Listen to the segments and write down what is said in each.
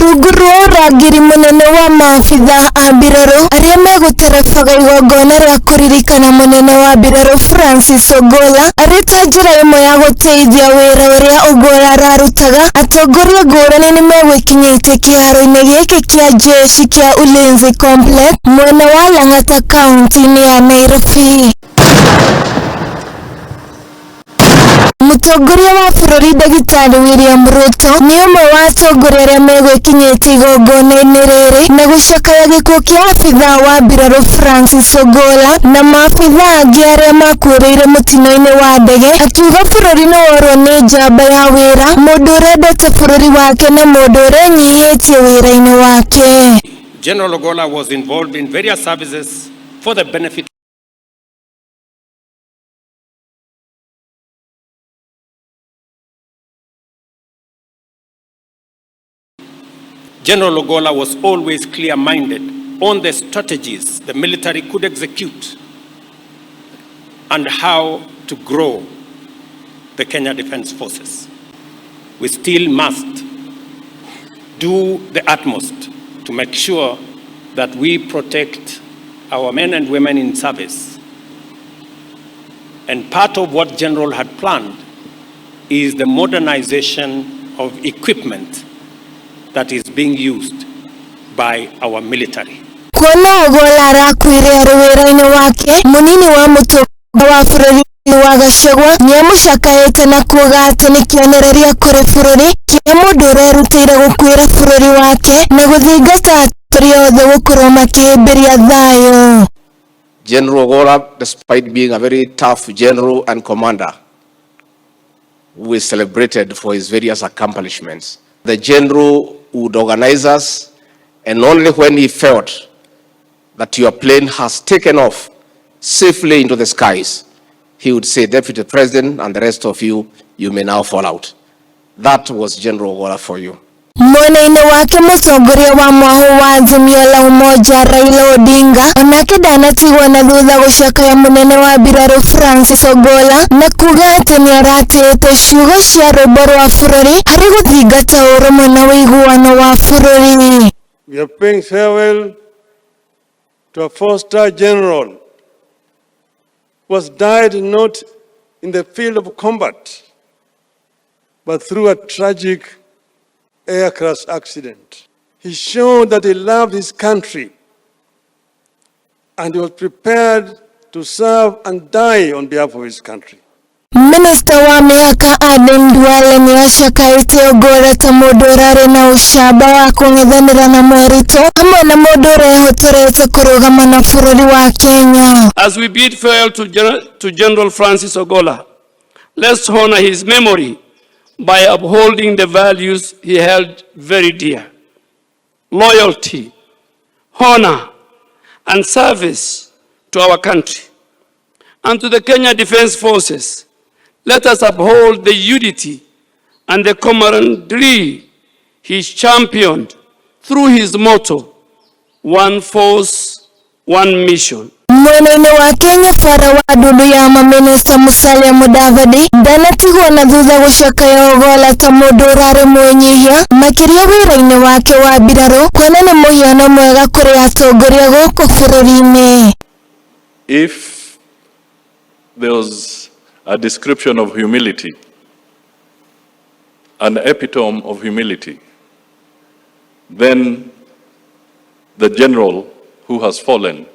Rungu rwa ũrangĩri mũnene wa maabithaa a mbirarũ arĩa megũterebaga igongona rĩa kũririkana mũnene wa mbirarũ Francis Ogolla arĩ ta njĩra ĩmwe ya gũtĩithia wĩra ũrĩa Ogolla ararutaga, atongoria ngũrani nĩ megwĩkinyĩtie kĩharo-inĩ gĩkĩ kĩa jeshi kĩa Ulinzi Complex mwena wa Lang'ata kaunti-inĩ ya Nairobi. Mũtongoria wa bũrũri Ndagĩtarĩ William Ruto nĩ ũmwe wa atongoria arĩa megwĩkinyĩtie igongona-inĩ rĩrĩ na gũcakaya gĩkuũ kĩa abithaa wa mbirarũ Francis Ogolla na maabithaa angĩ arĩa makuĩrĩire mũtino-inĩ wa ndege, akiuga bũrũri nĩ worwo nĩ njamba ya wĩra, mũndũ ũrendete bũrũri wake na mũndũ ũrenyihĩtie wĩra-inĩ wake. General Ogolla was involved in various services for the benefit General Ogolla was always clear-minded on the strategies the military could execute and how to grow the Kenya Defence Forces. We still must do the utmost to make sure that we protect our men and women in service. And part of what General had planned is the modernization of equipment that is being used by our military. Kuona Ogolla arakuire arĩ wĩra-inĩ wake, mũnini wa mũtongoria wa bũrũri wa Gachagua nĩamũcakaĩte na kuuga atĩ nĩ kĩonereria kũrĩ bũrũri kĩa mũndũ ũrerutĩire gũkuĩra bũrũri wake na gũthingata atongoria othe gũkorwo makĩhĩmbĩria thayũ. General Ogolla, despite being a very tough general and commander, who is celebrated for his various accomplishments. The general would organize us, and only when he felt that your plane has taken off safely into the skies, he would say, Deputy President and the rest of you, you may now fall out. That was General Ogolla for you. Mwena-inĩ wake mũtongoria wa mwahu wa Azimio la Umoja Raila Odinga onake ndanatigwo na thutha gũcakaya mũnene wa mbirarũ Francis Ogolla na kuga atĩ nĩaratĩĩte ciugo cia rwĩmbo rwa bũrũri harĩ gũthingata ũrũmwe na ũiguano wa bũrũri. We are paying farewell to a four-star general who has died not in the field of combat, but through a tragic air crash accident. He showed that he loved his country and he was prepared to serve and die on behalf of his country. Minista wa mĩhaka Aden Duale nĩacakaĩte Ogolla ta mũndũ ũrarĩ na ũcamba wa kũng'ethanĩra na moritũ hamwe na mũndũ ũrehotorete kũrũgama na bũrũri wa Kenya. As we bid farewell to General Francis Ogolla, let's honor his memory by upholding the values he held very dear: loyalty, honor, and service to our country. And to the Kenya Defense Forces, let us uphold the unity and the camaraderie he championed through his motto, "One force, one mission." Mwena-inĩ wa Kenya bara wa ndundu ya maminista Musalia Mudavadi ndanatigwo na thutha gũcakaya Ogolla ta mũndũ ũrarĩ mwĩnyihia makĩria wĩra-inĩ wake wa mbirarũ kuona nĩ mũhiano mwega kũrĩ atongoria gũkũ bũrũri-inĩ. If there was a description of humility, an epitome of humility, then the general who has fallen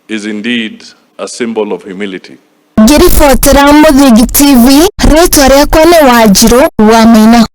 is indeed a symbol of humility. Ngĩribotera Mũthingi TV, rĩtwa rĩakwa nĩ Wanjirũ wa Maina.